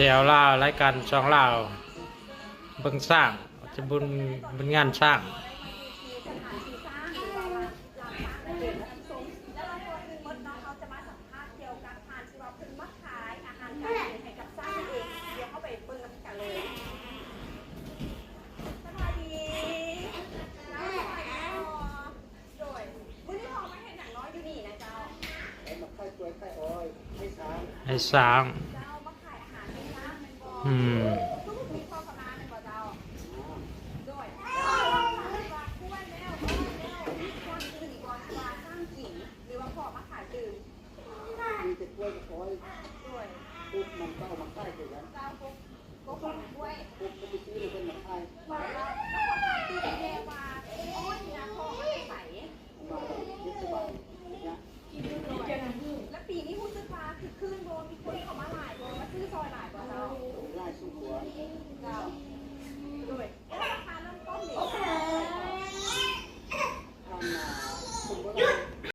ແຖວລາວ ລາຍການຊ່ອງລາວ ເບິ່ງຊ້າງ ຈະບຸນ ບຸນງານຊ້າງ. ໂດຍ ມື້ນີ້ເຮົາມາເຮັດຫຍັງເນາະຢູ່ນີ້ນະເຈົ້າ? ມາຂາຍກ້ວຍຂາຍອ້ອຍໃຫ້ຊ້າງ ໃຫ້ຊ້າງ. ເຈົ້າ ມາຂາຍອາຫານໃຫ້ຊ້າງແມ່ນບໍ່? ອືມ ຄືມີຄວາມປະມານແມ່ນບໍ່ເຈົ້າ? ໂດຍ ເຈົ້າວ່າກ້ວຍແລ້ວ ອ້ອຍແລ້ວ ຊ້າງກິນບໍ່ ຫຼືວ່າຊ້າງກິນ ຫຼືວ່າພໍ່ມາຂາຍຕື່ມ? ມີແຕ່ກ້ວຍກັບອ້ອຍ. ໂດຍ ປຸບມັນກໍເອົາມາຂາຍຄືກັນ.